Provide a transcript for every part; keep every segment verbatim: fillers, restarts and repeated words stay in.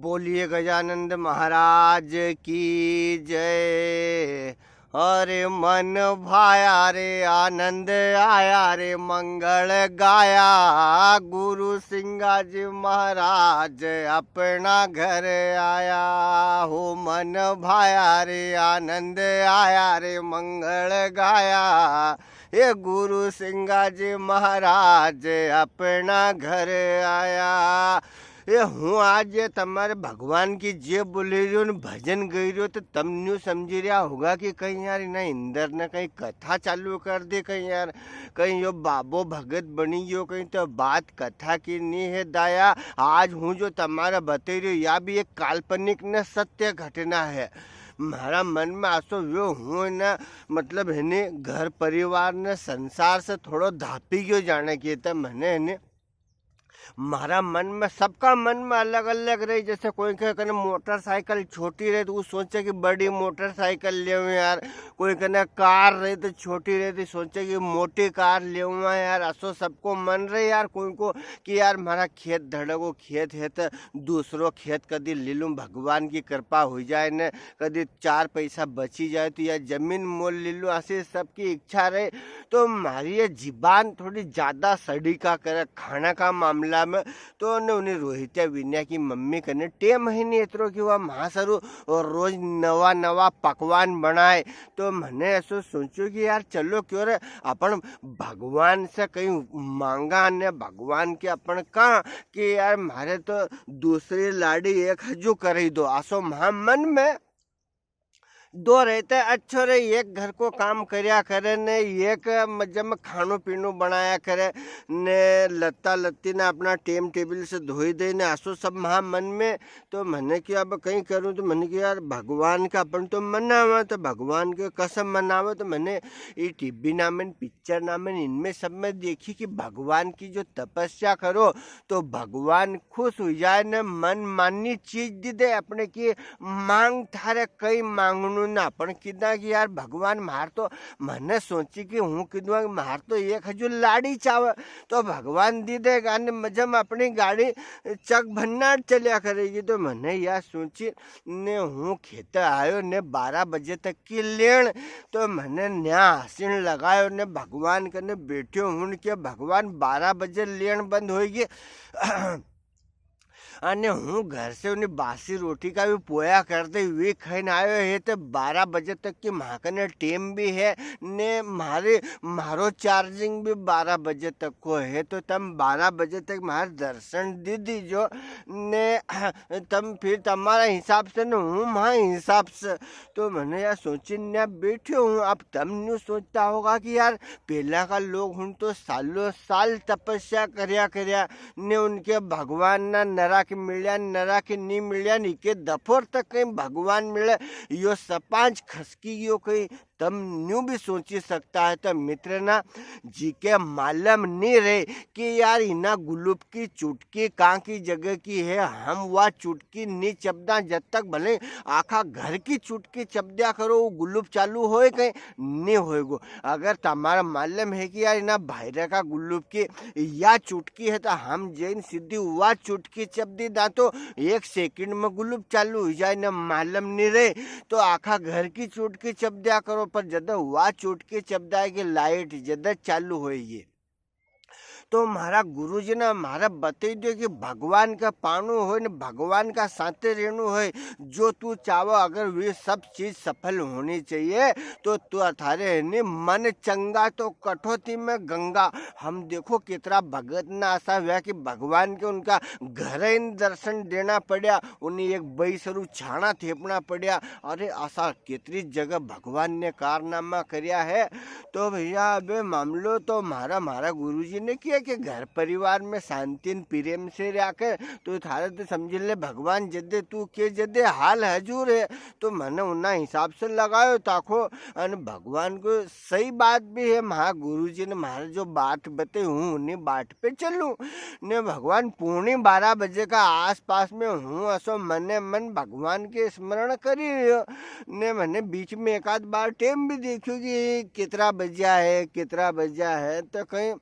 बोलिए गजानंद महाराज की जय। अरे मन भाया रे आनंद आया रे, मंगल गाया गुरु सिंगाजी महाराज अपना घर आया। हो मन भाया रे आनंद आया रे, मंगल गाया, हे गुरु सिंगाजी महाराज अपना घर आया। ए हूँ आज ये तमारे भगवान की जे बोली रह्यो न भजन गई रह्यो, तो तम न्यू समझी रहा होगा कि कहीं यार इन्हें इंदर ने कहीं कथा चालू कर दी, कहीं यार कहीं यो बाबो भगत बनी गयो, कहीं तो बात कथा की नी है दाया। आज हूँ जो तमारे बतई रह्यो, या भी एक काल्पनिक न सत्य घटना है। म्हारा मन में आसो व्यो हूँ ना, मतलब है ने घर परिवार ने संसार से थोड़ो धापी गयो जाने के, तो मने है ने म्हारा मन में, सबका मन में अलग-अलग रही। जैसे कोई के कने मोटरसाइकिल छोटी रही तो वो सोचे कि बड़ी मोटरसाइकिल लेऊं यार, कोई कने कार रही तो छोटी रही तो सोचे कि मोटी कार लेऊं यार। असो सबको मन रहे यार, कोई को कि यार म्हारा खेत धड़को खेत है तो दूसरो खेत कदी ले लूं, भगवान की कृपा हो जाए ने कदी चार पैसा बची जाए तो या जमीन मोल ले लूं, ऐसी सबकी इच्छा रहे। तो म्हारी ये जीबान थोड़ी ज्यादा सड़ी का करे खाना का मामला में। तो ने उन्हें रोहित्या विनया की मम्मी कने टेम है नहीं इतरो कि वह म्हासरू और रोज नवा नवा पकवान बनाए। तो मैंने ऐसो सोचो कि यार चलो क्यों रे, अपन भगवान से कहीं मांगा ने भगवान के अपन कहा कि यार म्हारे तो दूसरी लाड़ी एक हजू कर ही दो, आसो म्हा मन में। दो रहते अच्छो रे, एक घर को काम करया करे ने एक मजे में खानो पीनो बनाया करे ने लत्ता लत्ती ने अपना टेम टेबल से धोई दे ने आसो सब म्हा मन में। तो मैंने किया अब कहीं करूँ, तो मैंने किया यार भगवान का अपन तो मनावा, तो भगवान के कसम मनावा। तो मैंने ये टीवी ना में, पिक्चर ना में, इनमें सब में देखी कि भगवान की जो तपस्या करो तो भगवान खुश हुई जाए ने मन मानी चीज दी दे। अपने की मांग थारे कई मांगणू ना, पण किदा कि यार भगवान म्हार तो, मने सोची कि हूँ किदू कि म्हार तो एक हजू लाड़ी चावे, तो भगवान दी देगा ने मजे में अपनी गाड़ी चक भन्नाट चलिया करेगी। तो मने या सोची ने हूँ खेत आयो ने बारह बजे तक की लेण, तो मने न्या आसीन लगायो ने भगवान कने बैठ्यो हूँ के भगवान बारह बजे लेण बंद होएगी। अने हूँ घर से उन्हें बासी रोटी का भी पोया कर दे, वे खाइन आयो है, तो बारह बजे तक की म्हाकने टेम भी है, ने म्हारे, म्हारो चार्जिंग भी बारह बजे तक को है, तो तम बारह बजे तक म्हारे दर्शन दे दीजो, ने तम फिर तमारा हिसाब से, ने हूँ म्हा हिसाब से। तो मैंने यार सोची ने बैठ्यो हूँ। अब तम न्यू सोचता होगा कि यार, पहला का लोग हुन तो सालों साल तपस्या करया करया ने उनके भगवान ना नरा के मिल्या, नरा के नी मिल्या, ने इके दफोर तक कहीं भगवान मिले, यो सपांच खसकी यो कहीं तम न्यू भी सोची सकता है। तो मित्र ना, जी के मालूम नी रहे कि यार इना गुलूब की चुटकी कां की जगह की है, हम वा चुटकी नी चपदा जब तक भले आखा घर की चुटकी चपद्या करो, वो गुलूब चालू होए कहीं नी होएगो। अगर तमारा मालूम है कि यार इना भाईरा का गुल्लूब की या चुटकी है, तो हम जैन सीधी वा चुटकी चप दी दा, तो एक सेकंड में गुल्लूब चालू हो जाए, ने मालूम नी रहे। तो आखा घर की चुटकी चप दिया करो, पर जद वा चुटकी चप दाए कि लाइट जद चालू होएगी। तो म्हारा गुरुजी ने म्हारे बतई दियो कि भगवान का पाणू होय ने भगवान का साथे रहणू होय, जो तू चाहो, अगर वे सब चीज सफल होनी चाहिए, तो तू थारे है नी मन चंगा तो कठौती में गंगा। हम देखो कितरा भगत ना असा हुआ कि भगवान के उनका घर इन दर्शन देना पड़ा, उन्हें एक बई सरू छाना थेपना पड़ा। अरे असा कितरी जगह भगवान ने कारनामा करया है। तो भैया, अबे मामलो तो म्हारा, म्हारा गुरुजी ने किया कि घर परिवार में शांति न प्रेम से रहा कर, तो थारे तो समझ ले, भगवान जदे तू के जदे हाल हजूर है, तो मने उन्ना हिसाब से लगायो ताको। अन भगवान को सही बात भी है, म्हारा गुरुजी ने म्हारे जो बात बताई, हूँ उन्हीं बात पे चलूँ। ने भगवान पौनी बारह बजे का आसपास में हूँ असो मने मन भगवान के स्मरण करी रह्यो। ने मने बीच में एक आध बार टेम भी देख्यो कि कितरा बज्या है, कितरा बज्या है, तो कहीं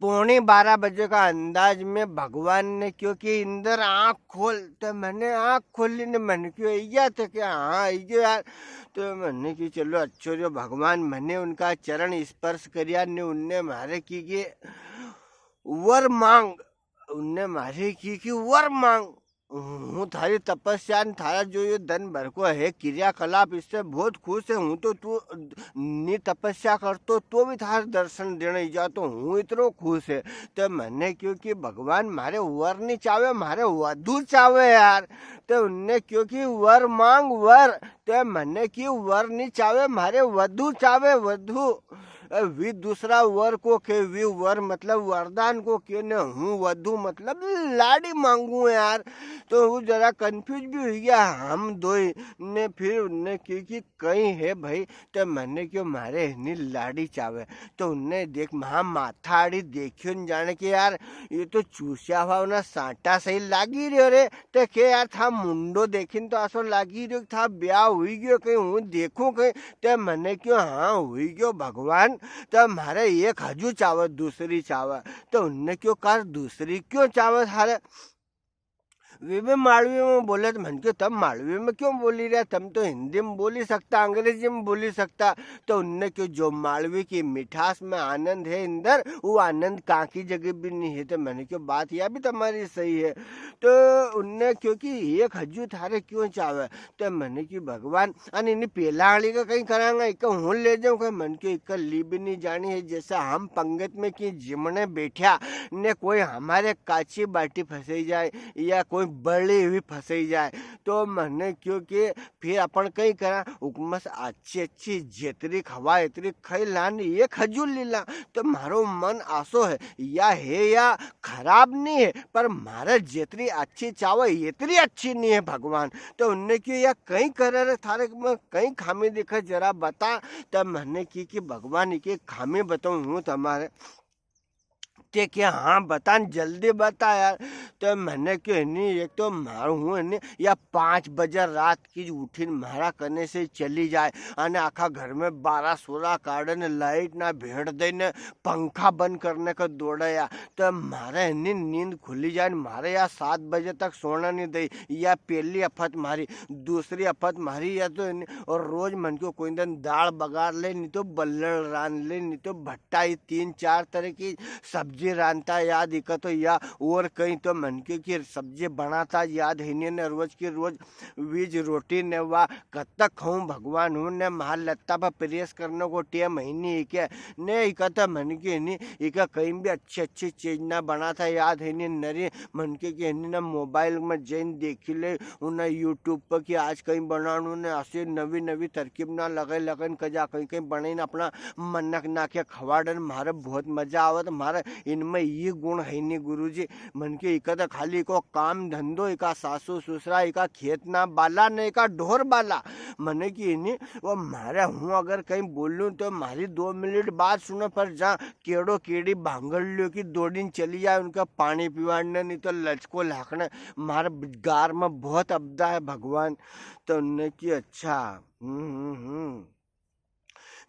पौने बारह बजे का अंदाज में भगवान ने क्यो कि इंदर आँख खोल, तो मैंने आँख खोली ने मैंने क्यो, "अइग्या?" तो क्यो, "हाँ, अइग्यो यार।" तो मैंने की, "चलो, अच्छो रियो भगवान।" मैंने उनका चरण स्पर्श करिया ने उनने म्हारे की के, "वर मांग।" उनने म्हारे की कि, "वर मांग।" हूँ थारी तपस्या ने थारा जो ये दन भर को है क्रियाकलाप, इससे बहुत खुश है। हूँ तो तू नी तपस्या करतो तो भी थारे दर्शन देने ही जातो, हूँ इतनो खुश है। तो मैंने क्यो कि भगवान, म्हारे वर नी चावे, म्हारे वधु चावे यार। तो उनने क्यो कि वर मांग वर। तो मैंने की, वर नी चावे, म्हारे वधु चावे, वधु। अ, वी दूसरा वर को के, वी वर मतलब वरदान को के ने, हूँ वधु मतलब लाड़ी मांगू यार। तो वो जरा confuse भी हुई गया हम दोई ने, फिर उनने की कि कई है भाई, तो मैंने क्यो, "म्हारे हनी लाड़ी चावे।" तो उनने देख, म्हा माथा आड़ी देखियो न जाने के यार, ये तो चूस्या हुआ ना सांटा सही लागी रियो रे। ते के यार, था मुंडो देखिन तो असो लागी रियो कि था ब्याह हुई गयो कई, हूँ देखूं कई। ते मने क्यो, हाँ हुई गयो भगवान, तो म्हारे एक हजू चावे, दूसरी चावे। तो उनने क्यो, कर दूसरी क्यों चावे थारे? वे भी मालवी में बोले, तो मन क्यो, तम मालवी में क्यों बोली रहा? तम तो हिंदी में बोली सकता, अंग्रेजी में बोली सकता। तो उनने क्यो, जो मालवी की मिठास में आनंद है इंदर, वो आनंद कांकी जगह भी नहीं है। तो मैंने क्यो, बात या भी तुम्हारी सही है। तो उनने क्यो कि एक हजू थारे क्यों चावे? तो मैंने की, भगवान, अने इनी पेला वाली का कई करांगा, इका हूँ ले जाऊँ, कई मन के इका ली भी नहीं जानी है। जैसे हम पंगत में की जिमने बैठा ने कोई हमारे काची बाटी फंसाई जाए या कोई बड़ी हुई फंसाई जाए, तो मैंने क्यो कि फिर अपन कई करा, उकमस अच्छी अच्छी जेतरी खवा, इतरी खाई लान, ये खजूर लीला। तो म्हारो मन आसो है, या है या खराब नहीं है, पर म्हारे जेतरी अच्छी चावे, इतरी अच्छी नहीं है भगवान। तो उनने क्यो, या कई करे रे, थारे में कई खामी दिखे, जरा बता। तब मैंने की कि भगवान, इकी खामी बताऊं हूँ तुम्हारे। ते के, हाँ बता न, जल्दी बता यार। तो मैंने क्यो, नहीं, एक तो मारू हूँ, नहीं, या पाँच बजे रात की उठीन म्हारा कने से चली जाए, अने आखा घर में बारह सोलह काढ़े ने, लाइट ना भेड़ दे ने, पंखा बंद करने का दौड़े या, तो म्हारे नी-, नींद खुली जाए, म्हारे या सात बजे तक सोना नहीं दे। या पहली आफत म्हारी। दूसरी आफत म्हारी या तो नी, और रोज मन को कोई दिन दाल बगाड़ ले, नहीं तो बल्लण रांध ले, नहीं तो भट्टा, ये तीन चार तरह की सब्जी रांधता याद, इका तो या और कई तो मन के की सब्जी बनाता याद है नहीं, ने रोज की रोज वीज रोटी ने वा कद तक खाऊं भगवान हूँ ने, म्हार लत्ता पर प्रेस करने को टेम है नहीं इके। ने इका तो मन की नहीं, इका कई भी अच्छी अच्छी चीज ना बनाता याद है नहीं, नरी मन के की नहीं ना, मोबाइल में जैन देखी ले, उन्हें YouTube पर कि आज कई बनानू ने, ऐसे नवी नवी तरकीब ना लगे लगन कजा कई कई बनाई ना अपना मनक ना के खवाड़न, म्हारे बहुत मजा आवत। म्हारे इनमें ये गुण है नहीं गुरुजी। मन के इका तो खाली इको काम धंधो, इका सासू ससुरा, इका खेत ना बाला ने इका ढोर बाला। मने की इनी, वो म्हारे हूँ अगर कई बोलूँ तो म्हारी दो मिनट बात सुनो, पर जा केड़ो केड़ी भांगड़ लियो की दौड़ीन चली जाए उनका पानी पिवाड़ने, नहीं तो लचको लाखने। म्हारे गार में बहुत अबदा है भगवान। तो उनने की अच्छा, हम्म, हम्म, हम्म।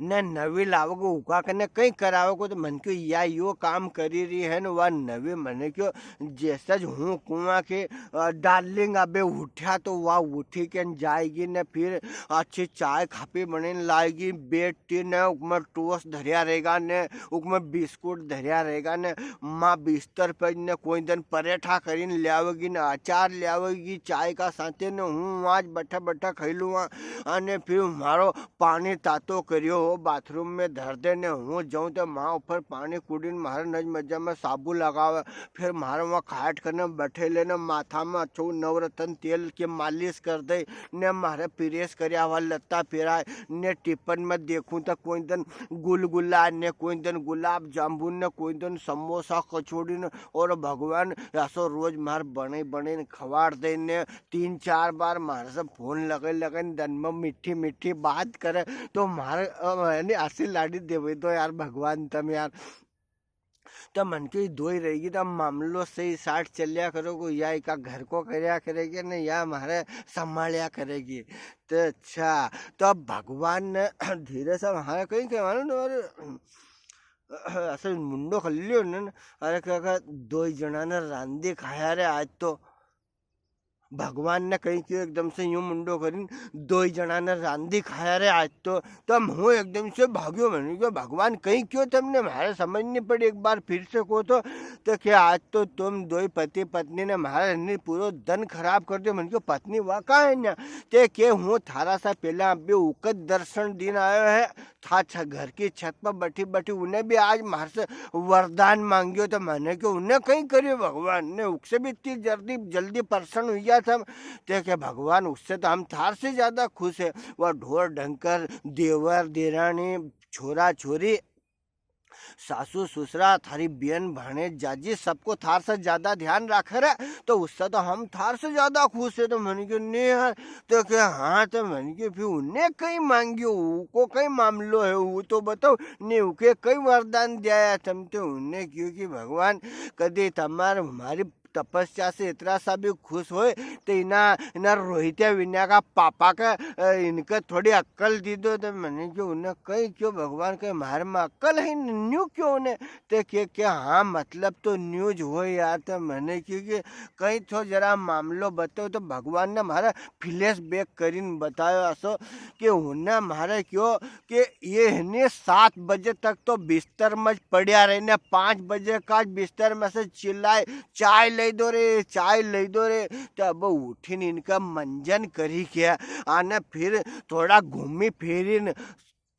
ने नवी लावगो उका कने कई करावगो, तो मन क्यो या यो काम करी रही है न, वा नवी मने क्यो जैसा ज हूँ कुआं के, अ, डार्लिंग अबे उठा तो वा उठी के न जाएगी ने, फिर अच्छी चाय खापी बने लाएगी, बेड टी ने उकमें टोस्ट धरिया रहेगा ने, उकमें बिस्कुट धरिया रहेगा ने, माँ बिस्तर पे ने कोई दिन परेठा करीन ल्यावेगी ने, अचार ल्यावेगी चाय का साथे ने, हूँ आज बैठा बैठा खाई लूँगा। अने फिर मारो पानी तातो करियो हो, बाथरूम में धर दे ने हूँ जाऊँ तो माँ ऊपर पानी कुड़ीन म्हारे नज मजा में साबु लगावे, फिर म्हारे वहाँ खाट करने बैठे लेने माथा में अच्छो नवरत्न तेल के मालिश कर दे, ने म्हारे प्रेस करिया हुआ लत्ता फिराए, ने टिफिन में देखूँ तो कोई दिन गुलगुला, ने कोई दिन गुलाब जामुन, ने कोई दिन समोसा कचौड़ी ने, और भगवान ऐसो रोज म्हारे बने बने ने खवाड़ दे ने, तीन चार बार म्हारे से फोन लगे लगे ने दन में मीठी मीठी बात करे, तो म्हारे, अ, यानी असी लाड़ी देवे दो यार भगवान तम यार। तो मन की दो ही रहेगी, तो मामलो सही साठ चलिया करो को, या इका घर को करया करेगी ने या म्हारे संभालिया करेगी। तो अच्छा, तो अब भगवान ने धीरे से म्हारे कई कहवानो ने, और असो मुंडो कर लियो ने, अरे काका, दोई जणा ने रांदी खाया रे आज तो। भगवान ने कई क्यों एकदम से यूं मुंडो करीन, दोई जणा ने रांदी खाया रे आज तो। तो हूँ एकदम से भाग्यो, मैंने क्यों भगवान कई क्यों तमने, म्हारे समझ नी पड़ी, एक बार फिर से को तो। तो के आज तो तुम दोई पति पत्नी ने म्हारे ने पूरो दन खराब कर दियो। मैंने क्यों पत्नी वा का है ना? ते के हूँ थारा सा पहला अभी उकत दर्शन दिन आयो है, था छ-, घर की छत पर बैठी बैठी उन्हें भी आज म्हारे से वरदान मांग्यो, तो मैंने क्यों उन्हें कई करियो भगवान ने, उससे भी इतनी जल्दी, जल्दी प्रसन्न हुई गया था। ते के भगवान उससे तो हम थार से ज्यादा खुश है। वह ढोर ढंकर, देवर, देरानी, छोरा, छोरी, सासू, ससुरा, थारी बेन, भाणे, जाजी, सबको थार से ज्यादा ध्यान राखे रे, तो उससे तो हम थार से ज्यादा खुश है। तो मैंने क्यों नी यार, तो के हाँ, तो मैंने क्यों फिर उन्हें कई मांग्यो, उको कई मामलो है, वो तो बताओ, ने उके कई वरदान दिया है तम तो उन्हें क्यों कि भगवान कदे तमार हमारी तपस्या से इतना सा भी खुश होए, तो इना, इना रोहित्या विन्या का पापा का, अ, इनका थोड़ी अक्कल दी दो। तो मैंने क्यों उन्हें कई क्यों भगवान के म्हारे में अक्कल है न्यू क्यों उन्हें? ते के, के हाँ, मतलब तो न्यूज हो यार। तो मैंने क्यों कि कई थो जरा मामलो बताओ, तो भगवान ने म्हारा फ्लैशबैक करीन बतायो असो कि उन्हें म्हारे क्यों कि ये है ने सात बजे तक तो बिस्तर में ज पड़्या रहे ने, पाँच बजे का ज बिस्तर में से चिल्लाए, "चाय ले दो रे, चाय ले दो रे।" तो अब उठीन इनका मंजन करी के आने फिर थोड़ा घूमी फिरीन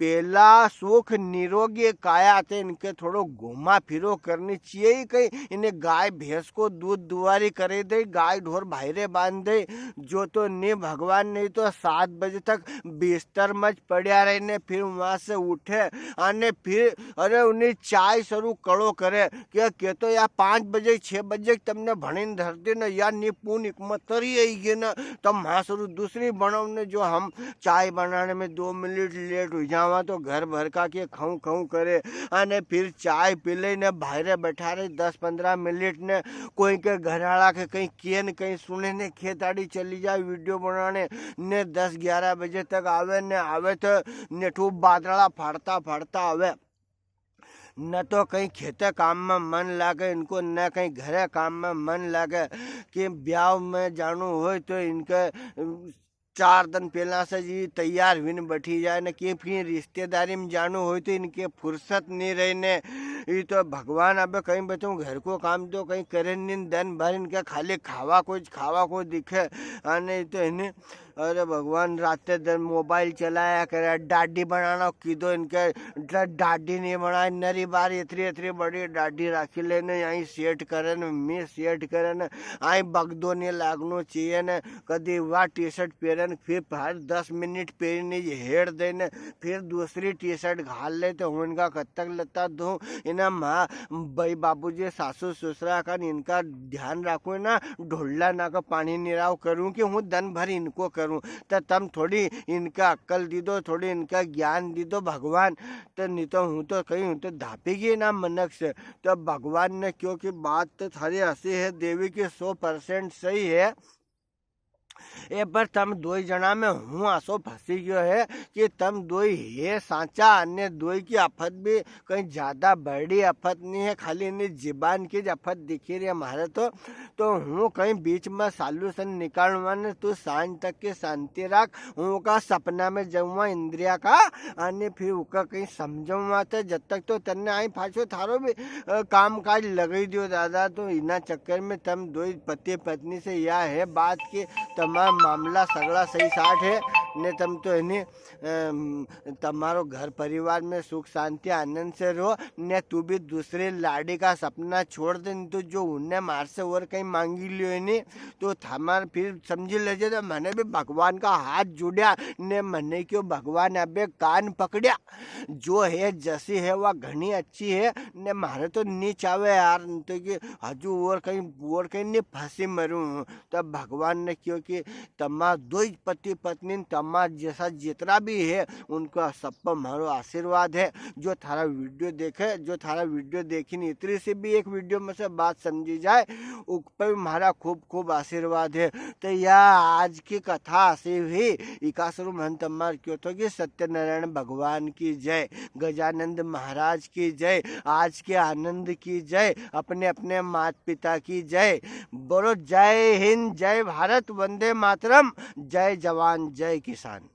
पेला सुख निरोगी काया ते इनके थोड़ो घूमा फिरो करनी चाहिए ही कहीं। इन्हें गाय भैंस को दूध दुआरी करे दे, गाय ढोर बाहरे बांध दे, जो तो ने भगवान नहीं तो सात बजे तक बिस्तर में ज पड़्या रहे ने फिर वहां से उठे अने फिर अरे उन्हें चाय सरू कड़ो करे। के, के तो या पाँच बजे, छह बजे तमने भणीन धर दे ना, या नी पून एक मतरी आई गई ना, तम वहां सरू दूसरी बनाओ ने, जो हम चाय बनाने में दो मिनट लेट हो जावा तो घर भर का के खाऊं खाऊं करे। अने फिर चाय पी ले ने बाहरे बैठा रहे दस पन्द्रह मिनट ने, कोई के घर आला के कहीं के न कहीं सुने ने खेताड़ी चली जाए वीडियो बनाने ने दस ग्यारह बजे तक आवे ने आवे तो नेठू बादला फाड़ता फाड़ता आवे। न तो कहीं खेते काम में मन लागे इनको, न कहीं घरे काम में मन लागे। कि ब्याव में जाणू होय तो इनके, अ, चार दिन पहला से जी तैयार हुई ने बैठी जाए, न कि फिर रिश्तेदारी में जाणू होय तो इनके फुर्सत नहीं रही ने। ये तो भगवान अबे कहीं बताऊं, घर को काम तो कहीं करे नहीं, दिन भर इनके खाली खावा को ज, खावा को दिखे। आ नहीं तो इन्हें अरे भगवान, राते दिन मोबाइल चलाया करे, डाडी बनाना कीधो इनके, ड-, डाडी नहीं बनाए, नरी बार इतरी, इतरी बड़ी डाडी राखी लेने, यहीं सेट करे न, मी सेट करे न, आई बगदो नहीं लागनो चाहिए न, कदी वा टी शर्ट पहरे न, फिर हर दस मिनट पहरी नहीं, हेड़ दे न, फिर दूसरी टी शर्ट घाल ले, तो उनका कद तक लत्ता धो, इन्हें माँ, भाई बाबूजी, सासू ससुरा का इनका ध्यान रखो ना, ढोलना ना का पानी निराव करूँ कि हूँ दन भर इनको करूँ। तो तम थोड़ी इनका अक्कल दी दो, थोड़ी इनका ज्ञान दी दो भगवान। तो नहीं तो हूँ तो कहीं हूँ तो धापी गई ना मनक से। तो भगवान ने क्यों कि बात तो थारी हंसी है देवी की सौ परसेंट सही है। ए पर तम दोई जना में हूँ असो फंसी गयो है कि तम दोई है सांचा, अन्य दोई की आफत भी कहीं ज्यादा बड़ी आफत नहीं है, खाली इन्हें जीबान की ज आफत दिखी रही है म्हारे तो। तो हूँ कहीं बीच में solution निकालूंगा ने, तू सांझ तक की शांति राख। हूँ का सपना में जाऊंगा इंद्रिया का, अने फिर उका कहीं समझाऊंगा तो जब तक तो तन्ने आई पाछो थारो भी, अ, काम काज लगाई दियो दादा। तो इना चक्कर में तम दोई पति पत्नी से या है बात कि तमारा मामला सगला सही साठ है, ने तम तो इन्हें अम, तमारो घर परिवार में सुख शांति आनंद से रहो, ने तू भी दूसरे लाड़ी का सपना छोड़ दे, नी तो जो उनने मार से और कहीं मांगी लियो है नी, तो थमार फिर समझी लेजे। तो मैंने भी भगवान का हाथ जोड़या, ने मैंने क्यों भगवान अबे कान पकड़या, जो है जसी है वा घणी अच्छी है, ने मारे तो नी चावे यार, नी तो कि हजू और कहीं, और कहीं नी फंसी मरूं। तब भगवान ने क्यों कि तमार दोई पति पत्नी ने हमारे जैसा जितना भी है, उनको सब पर म्हारो आशीर्वाद है। जो थारा वीडियो देखे, जो थारा वीडियो देखी ने इतनी सी भी एक वीडियो में से बात समझी जाए, उक पे भी म्हारा खूब खूब आशीर्वाद है। तो या आज की कथा असी हुई। इकासरु मन तमार क्यों तो कि सत्यनारायण भगवान की जय, गजानंद महाराज की जय, आज के आनंद की जय, अपने अपने माता पिता की जय। बोलो जय हिंद, जय भारत, वंदे मातरम, जय जवान, जय किसान।